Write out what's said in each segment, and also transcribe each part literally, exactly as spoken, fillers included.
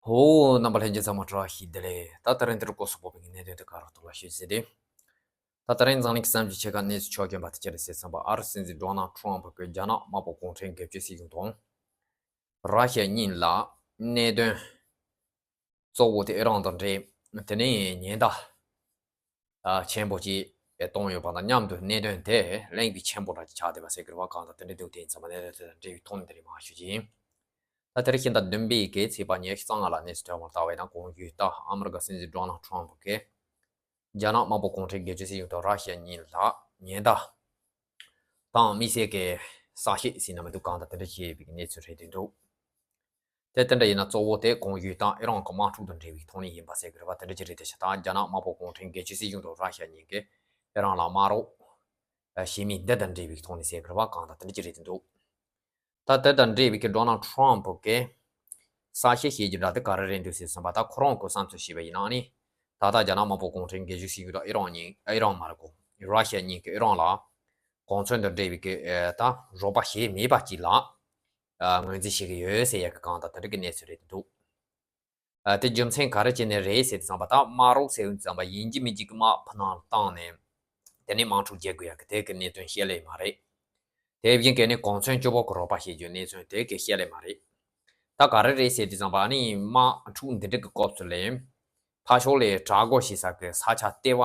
ཧོ། རྣམ་པ་ལྷན་རྒྱས་ཚང་མ་བཀྲ་ཤིས་བདེ་ལེགས། ད་ད་རིང་འདིར་སྐོར་སུ་སྤོབས་པའི་གནད་དོན་དེ་ག་རེ་ཐོག་ལ་ཞུ་ཟེར་ཏེ། ད་ད་རིང་འཛམ་གླིང་གི་བསམ་གྱིས་ཆེ་ཁ་གནས་ཚུལ་ཆོག་མཁན་པ་དེ་ཅི་རེད་ཟེར་ཙམ་པ། ཨ་རི་སྲིད་འཛིན་ཌོ་ནལ་ཁྲོམ་ཕུ་གིས་རྒྱ་ནག་དམར་པོ་གུང་ཁྲན་སྒེར་གཅོད་སྲིད་གཞུང་དང་ར་ཤི་ཡ་གཉིས་ལ་གནད་དོན་གཙོ་བོ་དེ་ཨི་རན་དང་འབྲེལ། དེ་ནས་ཉེན་བརྡ་ཨ་ཆེན་པོ་ཅིག་བཏང་ཡོད་པ་དང་མཉམ་དུ་གནད་དོན་དེ་གླེང་བའི་ཆེན་པོ་འདྲ་ཅིག་ཆགས་བསྡད་པ་ཟེར་དགོས་པ། གང་ལྟར་དེ་འདྲ་འདུག་དེ་ཡིན་ཙང་མ་གནད་དོན་དེ་དང་འབྲེལ་བའི་ཐོག་ནས་དེ་རིང་མར་ཞུ་རྒྱུ་ཡིན། ད་དེ་རིང་ཕྱི་ཟླ་བདུན་པའི་གི་ཚེས་པ་ཉི་ཤུ་རྩ་ལྔ་ལ་གནས་ཚུལ་ཐོན་པར་ལྟ་བས་ན། གོང་ཞུས་ལྟར་ཨ་མི་རི་ཀ་སྲིད་འཛིན་ཌོ་ནལ་ཁྲོམ་ཕུ་གིས་རྒྱ་ནག་དམར་པོ་གུང་ཁྲན་སྒེར་གཅོད་སྲིད་གཞུང་དང་ར་ཤི་ཡ་གཉིས་ལ་ཉེན་བརྡ་དང་དམིགས་བསལ་གྱི་གསལ་བཤད་ཟེར་ན་མི་འདུག་གང་ལྟར་དེ་འདྲ་བྱས་ཡོད་པའི་གནས་ཚུལ་རེད་འདུག་དེ་དེ་འདྲ་ཡིན་ན་གཙོ་བོ་དེ་གོང་ཞུས་ལྟར་ཨི་རན་གྱི་དམག་འཁྲུག་དང་འབྲེལ་བའི་ཐོག་ནས་ཡིན་པ་ཟེར་དགོས་རེད་པ། དེ་འདྲ་ཅིག་རེད། དེ་ཆ་ད་རྒྱ་ནག་དམར་པོ་གུང་ཁྲན་སྒེར་གཅོད་སྲིད་གཞུང་དང་ར་ཤི་ཡ་གཉིས་ཀྱིས་ཨི་རན་ལ་དམག་རོགས་བྱེད་མིན་འདི་དང་འབྲེལ་བའི་ཐོག་ནས་ཟེར་དགོས་རེད་པ། གང་ལྟར་དེ་འདྲ་ཅིག་རེད་འདུག་ད་དེ་དང་འབྲེལ་བའི་གི་ཌོ་ནལ་ཁྲོམ་ཕུ་གིས་གསལ་བཤད་བྱེད་རྒྱུ་འདྲ་དེ་ག་རེ་རེད་འདུག་ཟེར་ཙམ་པ། ད་ཁོ་རང་གི་བསམ་ཚུལ་བཤད་པ་ཡིན་ན་ནི། ད་ལྟ་རྒྱ་ནག་དམར་པོ་གུང་ཁྲན་སྒེར་གཅོད་སྲིད་གཞུང་དང་ཨི་རན་གཉིས། ཨི་རན་མ་རེད་གོ། ར་ཤི་ཡ་གཉིས་ཀྱིས་ཨི་རན་ལ་གོ་མཚོན་དང་འབྲེལ་བའི་གི་ཨེ་ད་རོགས་པ་བྱེད་མེད་པ་ཅིག་ལ་ཨ་ངོས་འཛིན་བྱེད་ཀྱི་ཡོད་ཟེར་ཡ་གི་གང་ལྟར་དེ་འདྲ་གི་གནས་ཚུལ་རེད་འདུག་ཨ་དེ་རྒྱུ་མཚན་ག་རེ་བྱས་ནས་རེད་ཟེར་དུས་ཙམ་པ། ད་དམག་རོགས་ཟེར་དུས་ཙམ་པ་ཡིན་གཅིག་མིན་གཅིག་གི་དམག་ཕུ་ནང་བཏང་ནས་དེ་ནས་དམག་འཁྲུག་རྒྱག་དགོས་ཡ་གི་དེ་གི་གནད་དོན་བཤད་ལེ་མ་རེད། དེ་བཞིན་གྱི་ནི་གོ་མཚོན་སྐྱོ་པོ་གི་རོགས་པ་བྱེད་རྒྱུ་གནས་ཚུལ་དེ་གི་བཤད་ལེ་མ་རེད། ད་ག་རེ་རེད་ཟེར་དུས་ཙམ་པ་ནི་དམག་འཁྲུག་འདི་འདྲ་གི་སྐབས་སུ་ལས་ཕར་ཕྱོགས་ལས་དྲག་རྒོལ་བྱེད་ས་གི་ས་ཆ་ལྟེ་བ་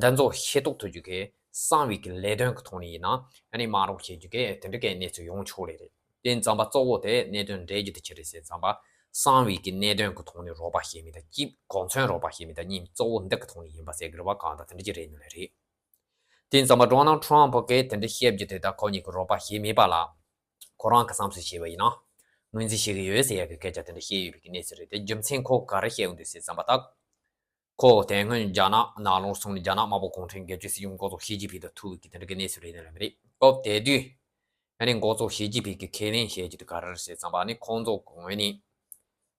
འདི་ཚོ་ཤེས་རྟོགས་ཐུབ་རྒྱུ་གི་གསང་བའི་གི་ལས་དོན་གི་ཐོག་ནས་ཡིན་ན་ཨ་ནི་དམག་རོགས་བྱེད་རྒྱུ་གི་དེ་འདྲ་གི་གནས་ཚུལ་ཡོང་ཆོག་ལེ་རེད། དེ་ཙམ་པ་གཙོ་བོ་དེ་གནད་དོན་འབྲེལ་རྒྱུ་དེ་ཅི་རེད་ཟེར་ཙམ་པ། གསང་བའི་གི་གནད་དོན་གི་ཐོག་ནས་རོགས་པ་བྱེད་མི་དང་གཅིག་གོ་མཚོན་རོགས་པ་བྱེད་མི་དང་གཉིས་གཙོ་བོ་འདི་གི་ཐོག་ནས་ཡིན་པ་ཟེར་དགོས་རེད་པ། གང་ལྟར་དེ་འདྲ་ཅིག་རེད་འདུག་ལེ་རེད། དེ་ཙམ་པ་ཌོ་ནལ་ཁྲོམ་ཕུ་གིས་དེ་འདྲ་བཤད་རྒྱུ་དེ་ད་ཁོ་གཉིས་ཀྱི་རོགས་པ་བྱེད་མེད་པ་ལ་ཁོ་རང་གི་བསམ་ཚུལ་བཤད་པ་ཡིན་ན་ངོས་འཛིན་བྱེད་ཀྱི་ཡོད་ཟེར་ཡ་གི་སྐད་ཆ་དེ་འདྲ་བཤད་ཡོད་པའི་གི་གནས་ཚུལ་རེད། དེ་རྒྱུ་མཚན་ཁོ་ག་རེ་བཤད་ཡོང་འདུག་ཟེར་ཙམ་པ། ད་ཁོ་དེ་སྔོན་རྒྱ་ནག་ནང་ལོགས་སོང་ནས་རྒྱ་ནག་དམར་པོ་གུང་ཁྲན་སྒེར་གཅོད་སྲིད་གཞུང་འགོ་གཙོ་ཞི་ཅིན་ཕིང་དང་ཐུག་པའི་གི་དེ་འདྲ་གི་གནས་ཚུལ་རེད་ནི་ལ་མི་རེད། སྐབས་དེ་དུས་ཨ་ནི་འགོ་གཙོ་ཞི་ཅིན་ཕིང་གི་ཁས་ལེན་བྱེད་རྒྱུ་དེ་ག་རེ་རེད་ཟེར་ཙམ་པ། ཨ་ནི་ཁོང་ཚོ་གོང་ནས་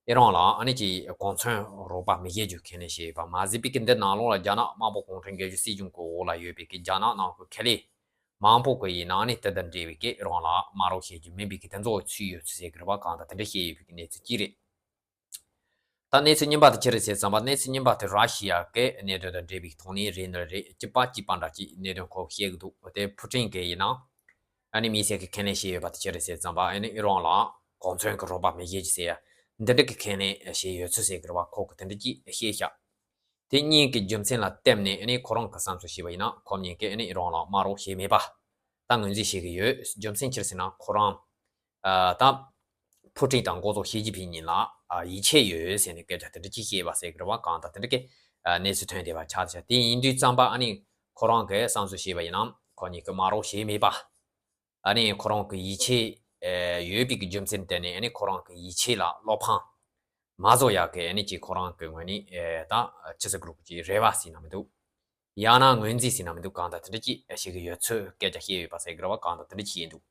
ཨི་རན་ལ་ཨ་ནི་ཀྱི་གོ་མཚོན་རོགས་པ་མི་བྱེད་རྒྱུ་ཁས་ལེན་བྱས་ཡོད་པ་མ་ཟད་པའི་གི་འདི་ནང་ལོགས་ལ་རྒྱ་ནག་དམར་པོ་གུང་ཁྲན་སྒེར་གཅོད་སྲིད་གཞུང་གི་འོག་ལ་ཡོད་པའི་གི་རྒྱ་ནག་ནང་གི་ཁེ་ལས་མང་པོ་གི་ཡིན་ན་ཨ་ནི་དེ་དང་འབྲེལ་བའི་གི་ཨི་རན་ལ་དམག་རོགས་བྱེད་རྒྱུ་མིན་པའི་གི་དེ་ཚོ་ཚུད་ཡོད་ཚུལ་ཟེར་གི་རེད་པ། གང་ལྟར་དེ་འདྲ་བཤད་ཡོད་པའི་གི་གནས་ཚུལ་གཅིག་རེད། ད་གནས་ཚུལ་གཉིས་པ་དེ་ཅི་རེད་ཟེར་ཙམ་པ། གནས་ཚུལ་གཉིས་པ་དེ་ར་ཤི་ཡ་གི་གནད་དོན་དང་འབྲེལ་བའི་ཐོག་ནས་རེད་ནི་རེད། གཅིག་པ་གཅིག་པ་འདྲ་གཅིག་གནད་དོན་ཁོ་བཤད་གི་འདུག་དེ་ཕུ་ཀྲིན་གི་ཡིན་ན་ཨ་ནི་དམིགས་བསལ་གི་ཁས་ལེན་བྱས་ཡོད་པ་དེ་ཅི་རེད་ཟེར་ཙམ་པ། ཨ་ནི་ཨི་རན་ལ་གོ་མཚོན་གི་རོགས་པ་མི་བྱེད་ཀྱི་ཟེར་ཡ་འདི་འདྲ་གི་ཁས་ལེན་བྱས་ཡོད་ཚུལ་ཟེར་གི་རེད་པ། ཁོ་གི་དེ་འདྲ་གཅིག་བཤད་ཤག་དེ་གཉིས་ཀྱི་རྒྱུ་མཚན་ལ་བརྟེན་ནས་ཨ་ནི་ཁོ་རང་གི་བསམ་ཚུལ་བཤད་པ་ཡིན་ན་ཁོ་གཉིས་ཀས་ཨ་ནི་ཨི་རན་ལ་དམག་རོགས་བྱེད་མེད་པ་ད་ངོས་འཛིན་བྱེད་ཀྱི་ཡོད། རྒྱུ་མཚན་ཅི་རེད་ཟེར་ན་ཁོ་རང་ཨ་ད་ཕུ་ཀྲིན་དང་འགོ་གཙོ་ཞི་ཅིན་ཕིང་གཉིས་ལ་ཨ་ཡིད་ཆེས་ཡོད་ཟེར་ནས་སྐད་ཆ་དེ་འདྲ་ཅིག་བཤད་པ་ཟེར་གི་རེད་པ། གང་ལྟར་དེ་འདྲ་གི་ཨ་གནས་ཚུལ་ཐོན་བསྡད་པ་ཆགས་བྱས། དེ་ཡིན་དུས་ཙམ་པ་ཨ་ནི་ཁོ་རང་གི་བསམ་ཚུལ་བཤད་པ་ཡིན་ན་ཁོ་གཉིས་ཀྱིས་དམག་རོགས་བྱེད་མེད་པ། ཨ་ནི་ཁོ་རང་གི་ཡིད་ཆེས་ཨེ་ཡོད་པའི་གི་རྒྱུ་མཚན་དེ་ནས་ཨ་ནི་ཁོ་རང་གི་ཡིད་ཆེས་ལ་བློ་ཕམ་མ་བཟོ་ཡག་གི་ཨ་ནི་ཅིག་ཁོ་རང་གི་ངོས་ནས་ཨེ་ད་ཅི་ཟེར་དགོས་རེད་པ། ཅིག་རེ་བ་ཟེར་ན་མི་འདུག་ཡང་ན་ངོས་འཛིན་ཟེར་ན་མི་འདུག་གང་ལྟར་དེ་འདྲ་ཅིག་བྱེད་ཀྱི་ཡོད་ཚུལ་སྐད་ཆ་བཤད་ཡོད་པ་ཟེར་གི་རེད་པ། གང་ལྟར་དེ་འདྲ་ཅིག་ཡིན་འདུག་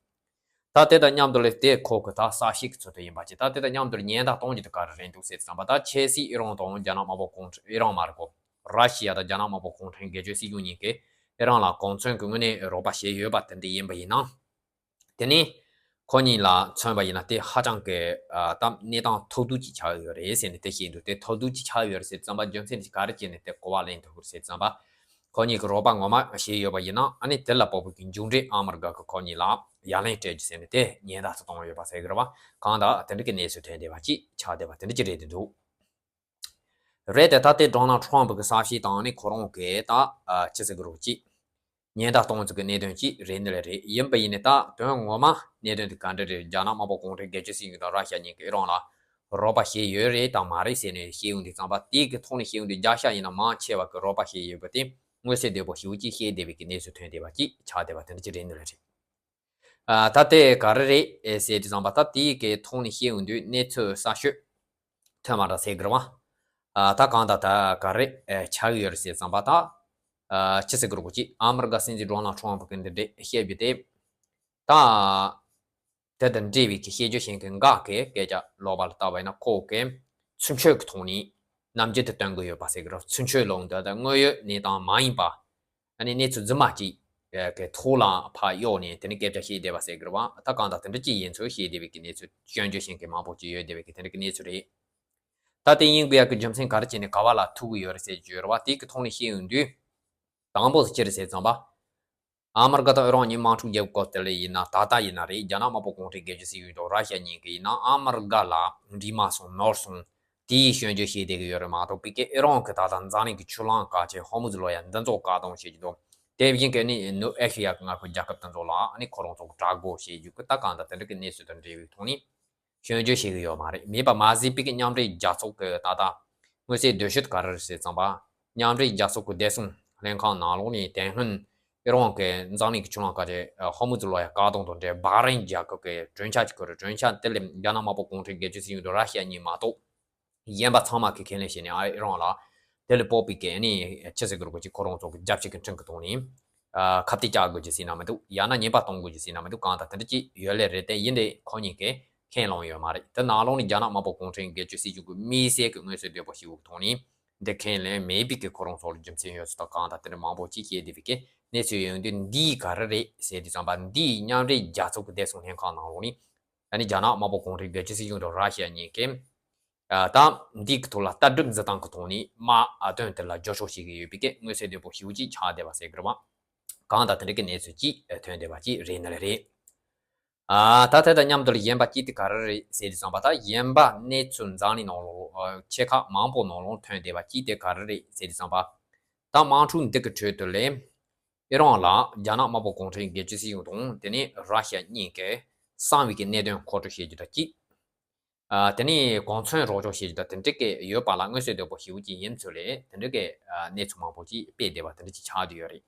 ད་དེ་དང་མཉམ་དུ་ལས་དེ་ཁོ་གི་ད་གསལ་བཤད་ཀྱི་ཚུལ་དུ་ཡིན་པ་ཅིག་ད་དེ་དང་མཉམ་དུ་ཉེན་བརྡ་གཏོང་རྒྱུ་དེ་ག་རེ་རེད་འདུག་ཟེར་ཙམ་པ། ད་ཆབ་སྲིད་ཨི་རན་དང་རྒྱ་ནག་དམར་པོ་གུང་ཁྲན། ཨི་རན་མ་རེད་གོ། ར་ཤི་ཡ་དང་རྒྱ་ནག་དམར་པོ་གུང་ཁྲན་སྒེར་གཅོད་སྲིད་གཞུང་གཉིས་ཀས་ཨི་རན་ལ་གོ་མཚོན་གྱི་དངོས་གནས་རོགས་པ་བྱས་ཡོད་པ་དེ་འདྲ་ཡིན་པ་ཡིན་ན། དེ་ནི་ཁོ་གཉིས་ལ་མཚོན་པ་ཡིན་ན་དེ་ཧ་ཅང་གི་ཨ་ད་གནས་སྟངས་ཐབས་སྡུག་ཅིག་ཆགས་ཡོད་རེད་ཟེར་ནས་དེ་བཤད་འདུག་དེ་ཐབས་སྡུག་ཅིག་ཆགས་ཡོད་རེད་ཟེར་ཙམ་པ་རྒྱུ་མཚན་དེ་ག་རེ་བྱས་ནས་དེ་གོ་བ་ལེན་ཐུབ་ཀྱི་རེད་ཟེར་ཙམ་པ། ཁོ་གཉིས་ཀྱི་རོགས་པ་ངོ་མ་བྱས་ཡོད་པ་ཡིན་ན་ཨ་ནི་དེ་ལ་དཔག་པའི་གི་མཇུག་འབྲས་ཨ་མི་རི་ཀ་གིས་ཁོ་གཉིས་ལ་ཡ་ལན་སྤྲད་རྒྱུ་ཟེར་ནས་དེ་ཉེན་བརྡ་ཚོ་བཏང་ཡོད་པ་ཟེར་གི་རེད་པ། གང་ལྟར་དེ་འདྲ་གི་གནས་ཚུལ་ཐོན་བསྡད་པ་ཅིག་ཆགས་བསྡད་པ་དེ་འདྲ་ཅིག་རེད་འདུག་རེད་དེ། ད་ལྟའི་ཌོ་ནལ་ཁྲོམ་ཕུ་གི་གསལ་བཤད་དང་ནི་ཁོ་རང་གི་ད་ཨ་ཅི་ཟེར་གི་རེད་ཅིག་ཉེན་བརྡ་གཏོང་ཚུལ་གྱི་གནད་དོན་ཅིག་རེད་འདི་ལ་རེད། ཡིན་པ་ཡིན་ནའི་ད་དོན་ངོ་མ་གནད་དོན་དེ་ག་འདྲ་རེད། རྒྱ་ནག་དམར་པོ་གུང་ཁྲན་སྒེར་གཅོད་སྲིད་གཞུང་དང་ར་ཤ་གཉིས་ཀྱིས་ཨི་རན་ལ་རོགས་པ་བྱས་ཡོད་རེད་དང་མ་རེད་ཟེར་ནས་བཤད་ཡོང་དུས་ཙམ་པ། དེའི་གི་ཐོག་ནས་བཤད་ཡོང་དུས་བརྒྱ་ཆ་ཡིན་ན་མང་ཆེ་བ་གིས་རོགས་པ་བྱས་ཡོད་པ་དེ་མངོན་གསལ་དོད་པོ་ཞེ་པོ་ཅིག་བཤད་བསྡད་པའི་གི་གནས་ཚུལ་ཐོན་བསྡད་པ་ཅིག་ཆགས་བསྡད་པ་དེ་འདྲ་ཅིག་རེད་འདི་ལ་རེད། ཨ་ད་དེ་ག་རེ་རེད་ཨེ་ཟེར་དུས་ཙམ་པ། ད་དེའི་གི་ཐོག་ནས་བཤད་ཡོང་དུས་གནས་ཚུལ་གསར་ཤོས་ཐོན་པ་འདྲ་ཟེར་གི་རེད་པ། ཨ་ད་གང་ལྟར་ད་ག་རེ་ཨེ་ཆགས་ཀྱི་ཡོད་རེད་ཟེར་ཙམ་པ། ད་ཨ་ཅི་ཟེར་གི་རེད་གོ་ཅིག་ཨ་མི་རི་ཀ་སྲིད་འཛིན་ཌོ་ནལ་ཁྲོམ་ཕུ་གིས་འདི་འདྲ་བཤད་རྒྱུ་དེ། ད་དེ་དང་འབྲེལ་བའི་གི་བཤད་རྒྱུ་གཞན་གྱི་འགག་གི་སྐད་ཆ་ལོག་པ་ལ་ལྟ་བ་ཡིན་ན་ཁོ་གིས་ཚུལ་འཆོས་ཀྱི་ཐོག་ནས་རྣམ་འགྱུར་དེ་སྟོན་གི་ཡོད་པ་ཟེར་གི་རེད། ཚུལ་འཆོས་ལབ་འདི་ད་དངོས་ཡོད་གནས་སྟངས་མ་ཡིན་པ། ཨ་ནི་གནས་ཚུལ་རྫུན་མ་ཅིག་གི་ཐོག་ལ་ཕར་གཡོགས་ནས་དེ་ནས་སྐད་ཆ་བཤད་བསྡད་པ་ཟེར་གི་རེད་པ། ད་གང་ལྟར་དེ་འདྲ་ཅིག་ཡིན་ཚུལ་བཤད་བསྡད་པའི་གི་གནས་ཚུལ་སྐྱོན་བརྗོད་བྱེད་མཁན་མང་པོ་ཅིག་ཡོད་བསྡད་པའི་གི་དེ་འདྲ་གི་གནས་ཚུལ་རེད། ད་དེ་ཡིན་དགོས་ཡག་གི་རྒྱུ་མཚན་ག་རེ་བྱས་ནས་ག་བ་ལ་ཐུག་གི་ཡོད་རེད་ཟེར་གྱི་ཡོད་རེད་བ། དེ་གི་ཐོག་ནས་བཤད་ཡོང་དུས། དང་པོ་ཅི་རེད་ཟེར་ཙམ་པ། ཨ་མི་རི་ཀ་དང་ཨི་རན་གཉིས་དམག་འཁྲུག་རྒྱག་སྐབས་དེ་ལ་ཡིན་ན། ད་ལྟ་ཡིན་ན་རེད། རྒྱ་ནག་དམར་པོ་གུང་ཁྲན་སྒེར་གཅོད་སྲིད་གཞུང་དང་ར་ཤི་ཡ་གཉིས་ཀྱིས་ཡིན་ན་ཨ་མི་རི་ཀ་ལ་འགྲིག་མ་སོང་ནོར་སོང་། དེའི་སྐྱོན་བརྗོད་བྱེད་བསྡད་ཀྱི་ཡོད་རེད་མ་གཏོགས། པི་ཀེ་ཨི་རན་གྱི་ད་ལྟ་འཛམ་གླིང་གི་ཆུ་གླང་བཀག་ཆེན་ཧོར་མུཛ་ལོ་ཡ་འདི་ཚོ་བཀག་སྡོམ་བྱེད་ཀྱི་འདུག་དེ་བཞིན་གྱི་ནི་ནུབ་ཨེ་ཤི་ཡ་གི་མངའ་ཁུལ་རྒྱལ་ཁབ་དེ་ཚོ་ལ་ནི་ཁོ་རང་ཚོ་གི་དྲག་རྒོལ་བྱེད་རྒྱུ་གི་ད་གང་ལྟར་དེ་འདྲ་གི་གནས་ཚུལ་དང་འབྲེལ་བའི་ཐོག་ནས་སྐྱོན་བརྗོད་བྱེད་ཀྱི་ཡོད་མ་རེད། མེད་པ་མ་ཟད། པི་ཀེ་མཉམ་འབྲེལ་རྒྱལ་ཚོགས་ཀྱི་ད་ལྟ་མངོན་གསལ་དོད་ཤོས་ག་རེ་རེད་ཟེར་ཙམ་པ། མཉམ་འབྲེལ་རྒྱལ་ཚོགས་ཀྱི་བདེ་སྲུང་ལྷན་ཁང་ནང་ལོགས་ནས་དེ་སྔོན་ཨི་རན་གྱི་འཛམ་གླིང་གི་ཆུ་གླང་བཀག་ཆེན་ཧོར་མུཛ་ལོ་ཡ་བཀག་སྡོམ་དང་འབྲེལ། བྷ་རེན་རྒྱལ་ཁབ་ཀྱི་གྲོས་འཆར་ཅིག་བཀོད་རེད། གྲོས་འཆར་དེ་ལས་རྒྱ་ནག་དམར་པོ་གུང་ཁྲན་སྒེར་གཅོད་སྲིད་གཞུང་དང་ར་ཤི་ཡ་གཉིས་མ་གཏོགས། གཞན་པ་ཚང་མ་གིས་ཁས་ལེན་བྱས་ནས། ཨ། ཨི་རན་ལ་དེ་ལས་སྤོབས་པའི་གི་ནི་ཆི་ཟེར་གི་རེད་གོ། ཅིག་ཁོ་རང་ཚོ་གི་རྒྱབ་སྐྱོར་གྱི་ཁྲིམས་ཀྱི་ཐོག་ནས། ཨ། ཁ་གཏད་བཅག་དགོས་ཀྱི་ཟེར་ན་མི་འདུག་ཡང་ན་ཉེས་པ་གཏོང་དགོས་ཀྱི་ཟེར་ན་མི་འདུག་གང་ལྟར་དེ་འདྲ་ཅིག་ཡོད་ལེ་རེད། དེ་ཡིན་དེ་ཁོ་གཉིས་ཀས་ཁས་ལེན་ཡོད་མ་རེད། དེ་ནང་ལོགས་ནས་རྒྱ་ནག་དམར་པོ་གུང་ཁྲན་སྒེར་གཅོད་སྲིད་གཞུང་གི་དམིགས་བསལ་གྱི་མངོན་གསལ་དོད་པོ་ཞིག་གི་ཐོག་ནས་འདི་ཁས་ལེན་མེད་པའི་གི་ཁོ་རང་ཚོ་ལ་རྒྱུ་མཚན་ཡོད་ཚུལ་དང་། གང་ལྟར་དེ་འདྲ་མང་པོ་ཅིག་བཤད་བསྡད་པའི་གི་གནས་ཚུལ་ཡོང་དུས། འདིས་ག་རེ་རེད་ཟེར་དུས་ཙམ་པ། འདིས་མཉམ་འབྲེལ་རྒྱལ་ཚོགས་ཀྱི་བདེ་སྲུང་ལྷན་ཁང་ནང་ལོགས་ནས། ཨ་ནི་རྒྱ་ནག་དམར་པོ་གུང་ཁྲན་སྒེར་གཅོད་སྲིད་གཞུང་དང་ར་ཤི་ཡ་གཉིས་ཀས། ཨ། ད་འདི་གི་ཐོག་ལ་ལྟ་གྲུབ་འཛིན་སྟངས་ཀྱི་ཐོག་ནས་དམག་ཨ་དོན་དེ་ལ་རྒྱབ་སྐྱོར་བྱེད་ཀྱི་ཡོད་པའི་གི་མངོན་གསལ་དོད་པོ་ཞེ་པོ་ཅིག་ཆགས་བསྡད་པ་ཟེར་གི་རེད་བ། གང་ལྟར་དེ་འདྲ་གི་གནས་ཚུལ་ཅིག་ཐོན་བསྡད་པ་ཅིག་རེད་ནི་ལེ་རེད། ཨ། ད་དེ་དང་མཉམ་དུ་ལ་གཞན་པ་ཅིག་དེ་ག་རེ་རེད་ཟེར་དུས་ཙམ་པ། ད་གཞན་པ་གནས་ཚུལ་འཛམ་གླིང་ནང་ལོགས་ཆེ་ཁག་མང་པོ་ནང་ལོགས་ཐོན་བསྡད་པ་ཅིག་དེ་ག་རེ་རེད་ཟེར་དུས་ཙམ་པ། ད་དམག་འཁྲུག་འདི་གི་ཁྲོད་དུ་ལས་ཨི་རན་ལ་རྒྱ་ནག་དམར་པོ་གུང་ཁྲན་སྒེར་གཅོད་སྲིད་གཞུང་དང་དེ་ནས་ར་ཤི་ཡ་གཉིས་ཀས་གསང་བའི་གི་གནད་དོན་མཁོ་སྤྲོད་བྱེད་རྒྱུ་དང་གཅིག་ཨ། དེ་ནས་གོ་མཚོན་རོགས་སྐྱོར་བྱེད་རྒྱུ་དང་དེ་འདྲ་གི་ཡོད་པ་ལ་མངོན་གསལ་དོད་པོ་ཞེ་པོ་ཅིག་ཡིན་ཚུལ་ལས། དེ་འདྲ་གི་ཨ་གནས་ཚུལ་མང་པོ་ཅིག་སྤེལ་བསྡད་པ་དེ་འདྲ་ཅིག་ཆགས་བསྡད་ཡོད་རེད།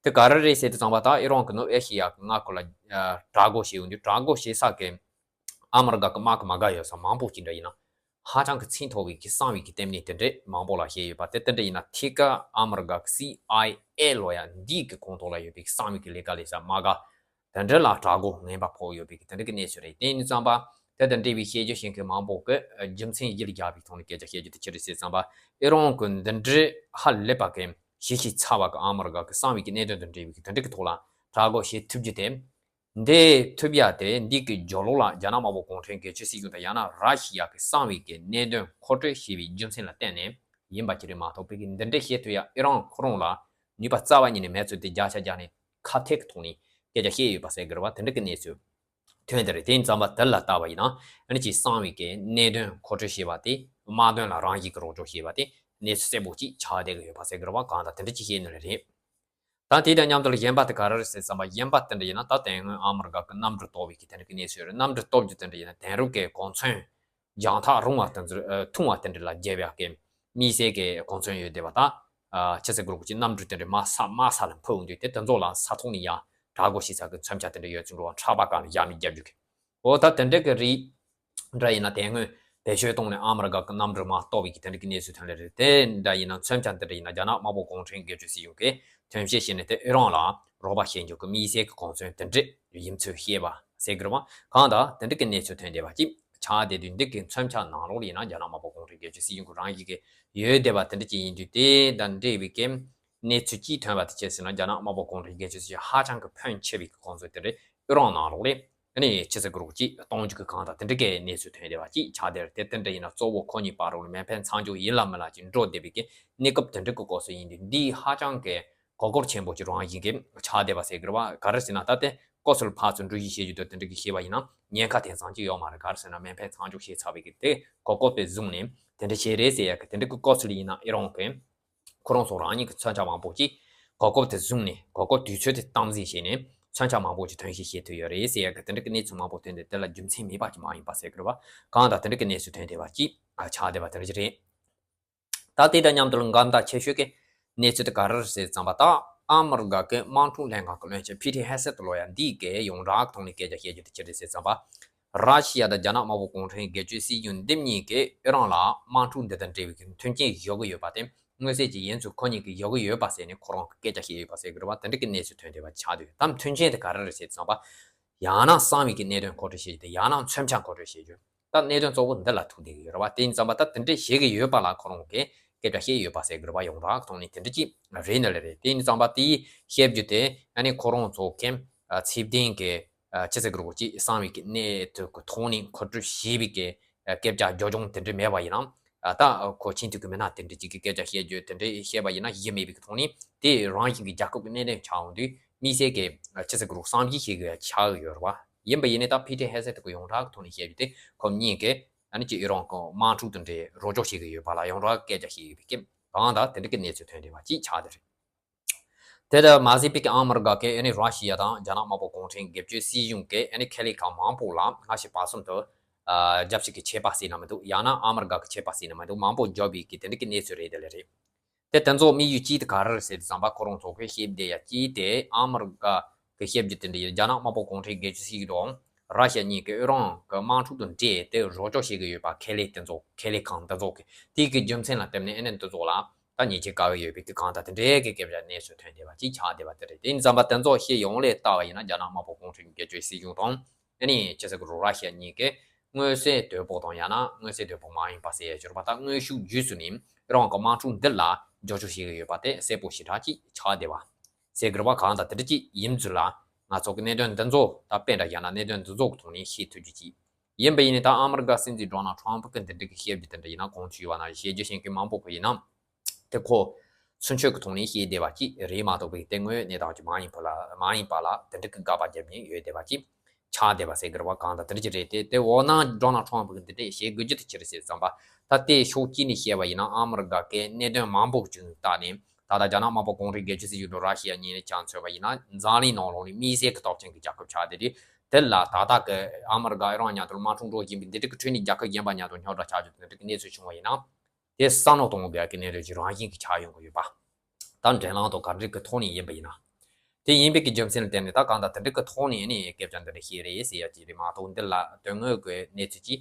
དེ་ག་རེ་རེད་ཟེར་དུས་ཙམ་པ། ད་ཨི་རན་གྱིས་ནུབ་ཨེ་ཤི་ཡ་གི་མངའ་ཁུལ་ལ་ཨ་དྲག་རྒོལ་བྱས་ཡོང་དུས། དྲག་རྒོལ་བྱེད་ས་གི་ཨ་མི་རི་ཀ་གི་དམག་གི་མ་དགའ་ཡོད་ས་མང་པོ་ཅིག་འདྲ་ཡིན་ན། ཧ་ཅང་གི་ཚད་མཐོ་བའི་གི་གསང་བའི་གི་ལྟེ་གནས་དེ་འདྲ་མང་པོ་ལ་བྱས་ཡོད་པ། དེ་དེ་འདྲ་ཡིན་ན་ཐད་ཀར་ཨ་མི་རི་ཀ་གི་སི་ཨའི་ཨེ་ལོ་ཡ་འདིའི་གི་ཁོངས་གཏོགས་ལ་ཡོད་པའི་གི་གསང་བའི་གི་ལས་ཀ་ལས་ས་མ་དགའ་དེ་འདྲ་ལ་དྲག་རྒོལ་ངན་པ་ཕོག་ཡོད་པའི་གི་དེ་འདྲ་གི་གནས་ཚུལ་རེད། དེ་ཡིན་དུས་ཙམ་པ། དེ་དང་འབྲེལ་བའི་བཤད་རྒྱུ་བྱེད་མཁན་མང་པོ་གིས་རྒྱུ་མཚན་གཞི་ལ་བཞག་པའི་ཐོག་ནས་སྐད་ཆ་བཤད་རྒྱུ་དེ་ཅི་རེད་ཟེར་ཙམ་པ། ཨི་རན་གྱི་འདི་འདྲའི་ཧ་ལས་པ་གི་ཞེ་ཞེ་ཚ་བ་གི་ཨ་མི་རི་ཀ་གི་གསང་བའི་གི་གནད་དོན་དང་འབྲེལ་བའི་གི་དེ་འདྲ་གི་ཐོག་ལ་དྲག་རྒོལ་བྱེད་ཐུབ་རྒྱུ་དེ། འདི་ཐུབ་ཡ་དེ་འདི་གི་རྒྱབ་ལོགས་ལ་རྒྱ་ནག་དམར་པོ་གུང་ཁྲན་སྒེར་གཅོད་སྲིད་གཞུང་དང་ཡང་ན་ར་ཤི་ཡ་གི་གསང་བའི་གི་གནད་དོན་མཁོ་སྤྲོད་བྱས་པའི་རྒྱུ་མཚན་ལ་བརྟེན་ནས་ཡིན་པ་ཅིག་རེད་མ་གཏོགས། པའི་གི་འདི་འདྲའི་བཤད་ཐུབ་ཡ་ཨི་རན་ཁོ་རང་ལ་ནུས་པ་རྩ་བ་ཉིད་ནས་མེད་ཚུལ་དེ་བརྒྱ་ཆ་བརྒྱ་ནས་ཁ་གཏད་ཀྱི་ཐོག་ནས་སྐད་ཆ་བཤད་ཡོད་པ་ཟེར་གི་རེད་བ། དེ་འདྲ་གི་གནས་ཚུལ་ཐོན་དེ་རེད། དེ་ཡིན་ཙམ་པ་དེ་ལ་ལྟ་བ་ཡིན་ན། ཨ་ནི་ཅིག་གསང་བའི་གི་གནད་དོན་མཁོ་སྤྲོད་བྱས་པ་དེ། དམག་དོན་ལ་རང་བཞིན་གི་རོགས་སྐྱོར་བྱས་པ་དེ་གནས་ཚུལ་གསལ་པོ་ཅིག་ཆགས་བསྡད་གི་ཡོད་པ་ཟེར་གི་རེད་བ། གང་ལྟར་དེ་འདྲ་ཅིག་བཤད་ནི་ལ་རེད། ད་དེ་དང་མཉམ་དུ་ལ་གཞན་པ་དེ་ག་རེ་རེད་ཟེར་ཙམ་པ། གཞན་པ་དེ་འདྲ་ཡིན་ན། ད་དེ་སྔོན་ཨ་མི་རི་ཀ་གི་གནམ་གྲུ་གཏོར་བའི་གི་དེ་འདྲ་གི་གནས་ཚུལ་རེད། གནམ་གྲུ་གཏོར་རྒྱུ་དེ་འདྲ་ཡིན་ན་དེང་རབས་ཀྱི་གོ་མཚོན་རྒྱང་ཐག་རིང་བ་དེ་ཚོར་ཨ་ཐུང་བ་དེ་འདྲ་ལ་རྒྱབ་ཡག་གི་དམིགས་བསལ་གྱི་གོ་མཚོན་ཡོད་བསྡད་པ། ད་ཨ་ཅི་ཟེར་དགོས་རེད་གོ། ཅིག་གནམ་གྲུ་དེ་འདྲ་དམག་ས་དམག་ས་ལ་འཕུར་འོང་དུས། དེ་དེ་ཚོ་ལ་ས་ཐོག་ནས་ཡ་དྲག་རྒོལ་བྱེད་ས་གི་མཚོན་ཆ་དེ་འདྲ་ཡོད་ཚུལ་འགྲོ་བ། ཁྲག་པ་གང་ལ་ཡ་མི་རྒྱབ་རྒྱུ་གི། འོ་ད་དེ་འདྲ་གི་རིགས་འདྲ་ཡིན་ན། དེ་སྔོན་བེད་སྤྱོད་གཏོང་ནས་ཨ་མི་རི་ཀ་གི་གནམ་གྲུ་དམག་གཏོར་བའི་གི་དེ་འདྲ་གི་གནས་ཚུལ་ཐོན་ལེ་རེད། དེ་འདྲ་ཡིན་ན་མཚོན་ཆ་འདི་འདྲ་ཡིན་ན་རྒྱ་ནག་དམར་པོ་གུང་ཁྲན་སྒེར་གཅོད་སྲིད་གཞུང་གིས་ཐོན་སྐྱེད་བྱས་ནས་དེ་ཨི་རན་ལ་རོགས་པ་བྱེད་རྒྱུ་གི་དམིགས་བསལ་གི་གོ་མཚོན་དེ་འདྲ་ཡིན་ཚུལ་བཤད་པ་ཟེར་གི་རེད་བ། གང་ལྟར་དེ་འདྲ་གི་གནས་ཚུལ་ཐོན་བསྡད་པ་ཅིག་ཆགས་བསྡད་དུས། འདི་གི་མཚོན་ཆ་ནང་ལོགས་ལ་ཡིན་ན་རྒྱ་ནག་དམར་པོ་གུང་ཁྲན་སྒེར་གཅོད་སྲིད་གཞུང་གི་རང་བཞིན་གི་ཡོད་བསྡད་པ་དེ་འདྲ་ཅིག་ཡིན་དུས། དེ་དང་འབྲེལ་བའི་གི་གནས་ཚུལ་ཅིག་ཐོན་པ་དེ་ཅི་ཟེར་ན། རྒྱ་ནག་དམར་པོ་གུང་ཁྲན་སྒེར་གཅོད་སྲིད་གཞུང་ཧ་ཅང་གི་ཕོན་ཆེ་བའི་གི་གོ་མཚོན་དེ་འདྲ་ཨི་རན་ནང་ལོགས་ལ་ཨ་ནི་ཅི་ཟེར་དགོས་རེད་གོ། ཅིག་གཏོང་རྒྱུ་གི་གང་ལྟར་དེ་འདྲ་གི་གནས་ཚུལ་ཐོན་བསྡད་པ་ཅིག་ཆགས་བསྡད་རེད། དེ་དེ་འདྲ་ཡིན་ན་གཙོ་བོ་ཁོ་གཉིས་བར་ལ་མེ་འཕེན་མཚམས་འཇོག་ཡིན་ལ་མིན་ལ་ཅིག་འགྲོ་བསྡད་པའི་གི་གནས་སྐབས་དེ་འདྲ་གི་སྐབས་སུ་ཡིན་དུས། འདི་ཧ་ཅང་གི་གོ་སྐབས་ཆེན་པོ་ཅིག་རང་བཞིན་གི་ཆགས་བསྡད་པ་ཟེར་གི་རེད་བ། ག་རེ་ཟེར་ན། ད་དེ་སྐབས་སུ་ལ་ཕར་ཚུར་འགྲུལ་བཞུད་བྱེད་རྒྱུ་དང་དེ་འདྲ་གི་བྱས་པ་ཡིན་ན་ཉེན་ཁ་དེང་སང་ཅིག་ཡོད་མ་རེད། ག་རེ་ཟེར་ན་མེ་འཕེན་མཚམས་འཇོག་བྱས་ཚར་བའི་གི་དེ་གོ་སྐབས་དེ་བཟུང་ནས་དེ་འདྲ་བྱས་རེད་ཟེར་ཡ་གི་དེ་འདྲ་གི་སྐབས་སུ་ལ་ཡིན་ན་ཨི་རན་གི་ཁོ་རང་ཚོ་རང་ཉིད་ཀྱི་མཚོན་ཆ་མང་པོ་ཅིག་གོ་སྐབས་དེ་བཟུང་ནས། གོ་སྐབས་དུས་ཚོད་དེ་དམ་འཛིན་བྱས་ནས་མཚོན་ཆ་མང་པོ་ཅིག་ཐོན་སྐྱེད་བྱེད་ཐུབ་ཡོད་རེད་ཟེར་ཡ་གི་དེ་འདྲ་གི་གནས་ཚུལ་མང་པོ་ཐོན་ཏེ། དེ་ལ་རྒྱུ་མཚན་མེད་པ་ཅིག་མ་ཡིན་པ་ཟེར་གི་རེད་བ། གང་ལྟར་དེ་འདྲ་གི་གནས་ཚུལ་ཐོན་བསྡད་པ་ཅིག་ཆགས་བསྡད་པ་དེ་འདྲ་ཅིག་རེད། ད་དེ་དང་མཉམ་དུ་ལ་འགལ་ཟླ་ཆེ་ཤོས་ཀྱི་གནས་ཚུལ་དེ་ག་རེ་རེད་ཟེར་ཙམ་པ། ད་ཨ་མི་རི་ཀ་གི་དམག་འཁྲུག་ལྷན་ཁང་གི་བློན་ཆེན་ཕི་ཊི་ཧེ་སེད་ལོ་ཡ་འདི་གིས་ཡོངས་གྲགས་ཐོག་ནས་སྐད་ཆ་བཤད་རྒྱུ་དེ་ཅི་རེད་ཟེར་ཙམ་པ། ར་ཤི་ཡ་དང་རྒྱ་ནག་དམར་པོ་གུང་ཁྲན་སྒེར་གཅོད་སྲིད་གཞུང་འདི་གཉིས་ཀྱིས་ཨི་རན་ལ་དམག་འཁྲུག་འདི་དང་འབྲེལ་བའི་གི་མཐུན་རྐྱེན་བཟོ་གི་ཡོད་པ་དེ་མངོན་གསལ་ཅིག་ཡིན་ཚུལ་ཁོ་གཉིས་ཀྱིས་བཟོ་གི་ཡོད་པ་ཟེར་ནས་ཁོ་རང་གིས་སྐད་ཆ་བཤད་ཡོད་པ་ཟེར་གི་རེད་བ། དེ་འདྲ་གི་གནས་ཚུལ་ཐོན་བསྡད་པ་ཆགས་འདུག་ད་མཐུན་རྐྱེན་དེ་ག་རེ་རེད་ཟེར་ཙམ་པ། ཡང་ན་གསང་བའི་གི་གནད་དོན་མཁོ་སྤྲོད་བྱེད་རྒྱུ་དེ། ཡང་ན་མཚོན་ཆ་མཁོ་སྤྲོད་བྱེད་རྒྱུ། ད་གནད་དོན་གཙོ་བོ་འདི་ལ་ཐུག་བསྡད་ཀྱི་ཡོད་རེད་བ། དེ་ཡིན་ཙམ་པ་ད་དེ་འདྲས་བྱེད་ཀྱི་ཡོད་པ་ལ་ཁོ་རང་གིས་སྐད་ཆ་བཤད་ཡོད་པ་ཟེར་གི་རེད་བ། ཡོངས་གྲགས་ཐོག་ནས་དེ་འདྲ་ཅིག་རེད་ནི་ལེ་རེད། དེ་ཡིན་ཙམ་པ་དེའི་བཤད་རྒྱུ་དེ་ཨ་ནི་ཁོ་རང་ཚོ་གི་ཚེ་བརྟན་གྱི་ཅི་ཟེར་གི་རེད་གོ། ཅིག་གསང་བའི་གི་གནད་དོན་གི་ཐོག་ནས་མཁོ་སྤྲོད་བྱས་པའི་གི་སྐད་ཆ་རྒྱབ་ལྗོངས་དེ་འདྲ་མེད་པ་ཡིན་ན། ཨ་ད་ཁོ་ཆིན་ཐུའུ་གི་མི་སྣ་དེ་འདྲ་ཅིག་གི་སྐད་ཆ་བཤད་རྒྱུ་དེ་འདྲ་བཤད་པ་ཡིན་ན་ཡིན་མེད་པའི་ཐོག་ནས་དེ་རང་བཞིན་གྱི་རྒྱལ་ཁབ་ཀྱི་གནད་དོན་ཆགས་འོང་དུས་དམིགས་བསལ་གྱི་ཆི་ཟེར་གི་རུ་བསམ་གཞིག་བྱེད་དགོས་ཆགས་ཡོད་རེད་བ། ཡིན་པ་ཡིན་ནའི་ད་ཕི་ཏྲེ་ཧེ་སེ་ཐུ་གི་ཡོངས་གྲགས་ཀྱི་ཐོག་ནས་བཤད་རྒྱུ་དེ་ཁོ་གཉིས་ཀྱིས་ཨ་ནི་ཅིག་ཨི་རན་གྱི་དམག་འཁྲུག་དེ་འདྲའི་རོགས་སྐྱོར་བྱེད་གི་ཡོད་པ་ལ་ཡོངས་གྲགས་སྐད་ཆ་བཤད་ཡོད་པའི་སྐད་གང་ལྟར་དེ་འདྲ་གི་གནས་ཚུལ་ཐོན་བསྡད་པ་ཅིག་ཆགས་བསྡད་རེད། དེ་ལྟར་མ་ཟད་པའི་ཨ་མི་རི་ཀ་གིས་ཨ་ནི་ར་ཤི་ཡ་དང་རྒྱ་ནག་དམར་པོ་གུང་ཁྲན་སྒེར་གཅོད་སྲིད་གཞུང་གིས་ཨ་ནི་ཁེ་ལས་ཁང་མང་པོ་ལ་སྔ་ཕྱི་བར་གསུམ་དུ་རྒྱབ་བཤིག་གི་ཆད་པ་བསྲེས་ན་མི་འདུག་ཡང་ན་ཨ་མི་རི་ཀ་གི་ཆད་པ་བསྲེས་ན་མི་འདུག་མང་པོ་རྒྱབ་པའི་གི་དེ་འདྲ་གི་གནས་ཚུལ་རེད་དེ་ལས་རེད། དེ་དེ་ཚོ་དམིགས་ཡུལ་གཅིག་དེ་ག་རེ་རེད་ཟེར་དུས་ཙམ་པ་ཁོ་རང་ཚོ་གིས་བཤད་བསྡད་ཡ་གཅིག་དེ་ཨ་མི་རི་ཀ་གི་བཤད་རྒྱུ་དེ་འདྲ་ཡིན། རྒྱ་ནག་དམར་པོ་གུང་ཁྲན་སྒེར་གཅོད་སྲིད་གཞུང་དང་ར་ཤི་ཡ་གཉིས་ཀྱིས་ཨི་རན་གྱི་དམག་འཁྲུག་དང་འབྲེལ་ཏེ་རོགས་སྐྱོར་བྱེད་ཀྱི་ཡོད་པ་ཁེ་ལས་དེ་ཚོ་ཁེ་ལས་ཁང་དེ་ཚོ་གི་དེ་གི་རྒྱུ་མཚན་ལ་བརྟེན་ནས་ཨ་ནི་འདི་ཚོ་ལ་ད་ཉེས་ཆད་བཀལ་གི་ཡོད་པའི་གི་གང་ལྟར་དེ་འདྲའི་གི་སྐད་ཆ་གནས་ཚུལ་ཐོན་བསྡད་པ་ཅིག་ཆགས་བསྡད་པ་དེ་རེད། དེ་ཡིན་ཙམ་པ་དེ་ཚོ་ཤེས་ཡོང་ལས་ལྟ་བ་ཡིན་ན་རྒྱ་ནག་དམར་པོ་གུང་ཁྲན་སྒེར་གཅོད་སྲིད་གཞུང་དང་ཨ་ནི་ཅི་ཟེར་གི་རུ་ར་ཤི་ཡ་གཉིས་ཀྱིས་མངོན་གསལ་དོད་པོ་དང་ཡང་ན་མངོན་གསལ་དོད་པོ་མ་ཡིན་པ་ཟེར་ཡ་ཞོར་པ་ད་དངོས་ཤུགས་བརྒྱུད་ཚུལ་ནས་རང་གི་དམག་འཁྲུག་འདི་ལ་རྒྱབ་སྐྱོར་བྱེད་ཀྱི་ཡོད་པ་དེ་གསལ་པོ་ཞེ་དྲག་ཅིག་ཆགས་བསྡད་པ་ཟེར་གི་རེད་བ། གང་ལྟར་དེ་འདྲ་ཅིག་ཡིན་ཚུལ་ལ་ང་ཚོ་གི་གནད་དོན་འདི་ཚོ་ད་དཔེ་འདྲ་ཡང་ན་གནད་དོན་འདི་ཚོ་གི་ཐོག་ནས་ཤེས་ཐུབ་རྒྱུ་ཅིག་ཡིན་པ་ཡིན་ནའི་ད་ཨ་མི་རི་ཀ་སྲིད་འཛིན་ཌོ་ནལ་ཊམ་ཕུ་གི་འདི་འདྲ་གི་བཤད་རྒྱུ་དེ་འདྲ་ཡིན་ན་གོང་དུ་ཞུས་པ་ནང་བཞིན་བཤད་རྒྱུ་ཤེས་མཁན་མང་པོ་གི་ཡིན་ན། དེ་ཁོ་ཚུན་ཆོད་ཀྱི་ཐོག་ནས་བཤད་བསྡད་པ་ཅིག་རེད་མ་གཏོགས་པའི་དེ་དངོས་ཡོད་གནས་སྟངས་ཅིག་མ་ཡིན་པ་ལ་མ་ཡིན་པ་ལ་དེ་འདྲ་གི་དགག་པ་བརྒྱབ་ནས་ཡོད་བསྡད་པ་ཅིག་ཆགས་བསྡད་པ་ཟེར་གི་རེད་བ། གང་ལྟར་དེ་འདྲ་ཅིག་རེད་དེ། དེ་འོ་ན་ཌོ་ནལ་ཊམ་ཕུ་གི་འདི་འདྲ་བཤད་དགོས་རྒྱུ་དེ་ཅི་རེད་ཟེར་བསམ་པ་ད་ལྟའི་ཕྱོགས་གཅིག་ནས་བཤད་པ་ཡིན་ན་ཨ་མི་རི་ཀ་གི་གནད་དོན་མང་པོ་ཅིག་བལྟས་ནས་ད་ལྟ་རྒྱ་ནག་དམར་པོ་གུང་ཁྲན་སྒེར་གཅོད་སྲིད་གཞུང་དང་ར་ཤི་ཡ་གཉིས་ནས་ཆ་མཚོན་པ་ཡིན་ན་འཛམ་གླིང་ནང་ལོགས་ནས་དམིགས་བསལ་གྱི་སྟོབས་ཆེན་གྱི་རྒྱལ་ཁབ་ཆགས་བསྡད་དེ། དེ་ལ་ད་ལྟ་གི་ཨ་མི་རི་ཀ་ཨི་རན་མཉམ་དུ་དམག་འཁྲུག་འགྲོ་བཞིན་པའི་འདི་འདྲ་གི་ཁྲོད་ནས་རྒྱལ་ཁབ་གཞན་པ་མཉམ་དུ་རྙོག་དྲ་ཆགས་རྒྱུ་དེ་འདྲ་གི་གནས་ཚུལ་བྱུང་བ་ཡིན་ན། དེ་བསམ་བློ་གཏོང་དགོས་ཀྱི་གནད་དོན་ཅིག་རང་བཞིན་གྱིས་ཆགས་ཡོང་གི་ཡོད་པ། ད་འགྲན་ལམ་དང་ག་འདྲ་གི་ཐོག་ནས་ཡིན་པ་ཡིན་ན། དེ་ཡིན་པའི་གི་རྒྱུ་མཚན་ལ་བརྟེན་ནས་ད་གང་ལྟར་དེ་འདྲ་གི་ཐོག་ནས་ནི་སྐད་ཆ་འདི་འདྲ་བཤད་རེད་ཟེར་ཡ་ཅིག་རེད་མ་གཏོགས་འདི་ལ་དོན་དངོས་ཀྱི་གནས་ཚུལ་ཅིག་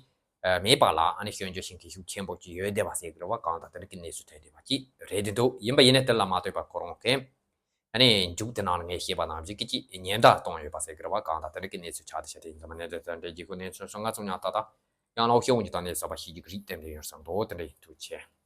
མེད་པ་ལ་ཨ་ནི་སྐྱོན་བརྗོད་བྱེད་མཁན་ཤུགས་ཆེན་པོ་ཅིག་ཡོད་བསྡད་པ་ཟེར་གི་རེད་བ། གང་ལྟར་དེ་འདྲ་གི་གནས་ཚུལ་ཐོན་བསྡད་པ་ཅིག་རེད་དེ་འདུག་ཡིན་པ་ཡིན་ནའི་དེ་ལ་མ་ལྟོས་པར་ཁོ་རང་གིས་ཨ་ནི་མཇུག་དེ་ནང་ལ་ངས་བཤད་པ་ནང་བཞིན་གི་ཅིག་ཉེན་བརྡ་གཏོང་ཡོད་པ་ཟེར་གི་རེད་བ། གང་ལྟར་དེ་འདྲ་གི་གནས་ཚུལ་ཆགས་བསྡད་ཤག་དེ་ཡིན་ཙང་མ་གནས་ཚུལ་དེ་འདྲ་རྒྱལ་ཁབ་གནས་ཚུལ་སོང་ང་ཚོ་ཉག་ཏག་ཏག་ཡང་ན་ཨོ་ཤེས་འོང་གི་ད་གནས་ཚུལ་པ་ཤེས་རྒྱུ་གི་རིགས་ཏན་ཏན་ཡོད་བསམ་འདུག་དེ་འདྲ་ཡིན། ཐུགས་རྗེ་ཆེ།